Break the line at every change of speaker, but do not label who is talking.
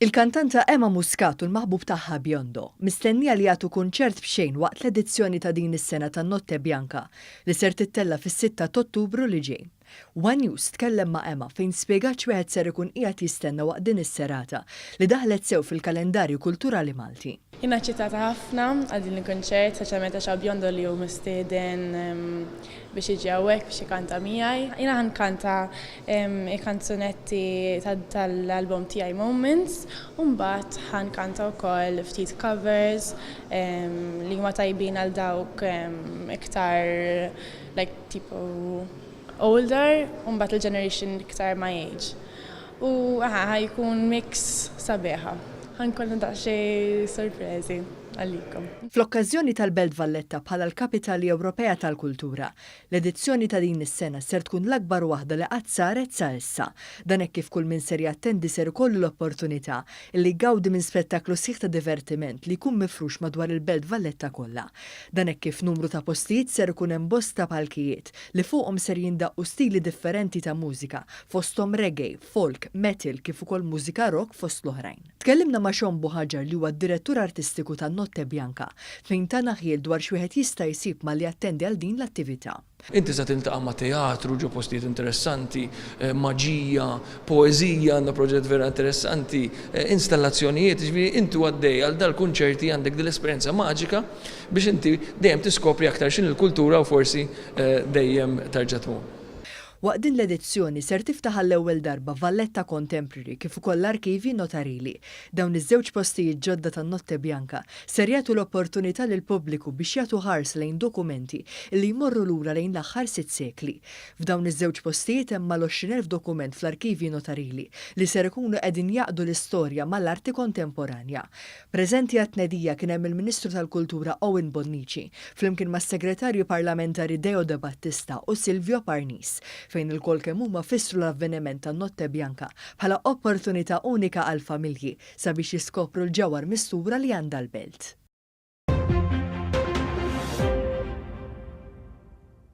Il-kantanta Emma Muscat u l-maħbub tagħha Biondo mistennija li jagħtu kunċert b'xejn waqt l-edizzjoni ta' din is-sena tan-Notte Bianca li ser tittella' fis-6 ta' Ottubru li ġej. One News tkellem ma' Emma fejn spjegat x'wieħed ser ikun qiegħed jistenna waqt din is-serata li daħlet sew fil-kalendarju kulturali Malti.
Jiena eċċitata ħafna għal din il-kunċert, speċjalment għax hawn Biondo li hu mistieden biex jiġi hawnhekk biex ikanta miegħi. Jiena ħa nkanta il-kanzunetti tal-album tiegħi Moments u mbagħad ħa nkanta wkoll ftit covers li huma tajbin għal dawk iktar like tipo older u mbagħad il-generation iktar my age. U aha ħa jkun mix sabiħa. Ħa nkollna daqsxejn sorpreżi għalikom.
Fl-okkażjoni tal-Belt Valletta bħala l-Kapitali Ewropea tal-Kultura, l-edizzjoni ta' din is-sena ser tkun l-akbar waħda li qatt saret sa issa. Dan hekk kif kull min ser jattendi ser ikollu l-opportunità li jgawdi minn spettaklu sħiħ ta' divertiment li jkun mifrux madwar il-Belt Valletta kollha. Dan hekk kif f'numru ta' postijiet ser ikun hemm bosta palkijiet li fuqhom ser jindaqqu stili differenti ta' mużika, fosthom reggae, folk, metal kif ukoll mużika rock fost l-oħrajn. Tkellimna ma' Sean Buhagiar li huwa d-direttur artistiku ta' Notte Bianca fejn tana ħjiel dwar x'wieħed jista' jsib malli jattendi għal din l-attività.
Inti se tiltaqa' ma' teatru ġo postijiet interessanti, maġija, poeżija, għandna proġett vera interessanti, installazzjonijiet, jiġifieri inti u għaddej għal dal-kunċerti għandek din l-esperjenza maġika biex inti dejjem tiskopri aktar x'inhi l-kultura u forsi dejjem terġa' tmur.
Waqt din l-edizzjoni ser tiftaħ għall-ewwel darba Valletta Contemporary kif ukoll l-Arkivji Notarili. Dawn iż-żewġ postijiet ġodda tan-Notte Bianca ser jagħtu l-opportunità lill-pubbliku biex jagħtu ħarsa lejn dokumenti li jmorru lura lejn l-aħħar sitt sekli. F'dawn iż-żewġ postijiet hemm mal-20,000 dokument fl-Arkivji Notarili li ser ikunu qegħdin jgħaqqdu l-istorja mal-arti kontemporanja. Preżenti għat-tnedija kien hemm il-Ministru tal-Kultura Owen Bonnici, flimkien mas-Segretarju Parlamentari Deo Debattista u Silvio Parnis, fejn ilkoll kemm huma fissru l-avveniment tan-Notte Bianca bħala opportunità unika għall-familji sabiex jiskopru l-ġawhar mistura li għandha l-belt.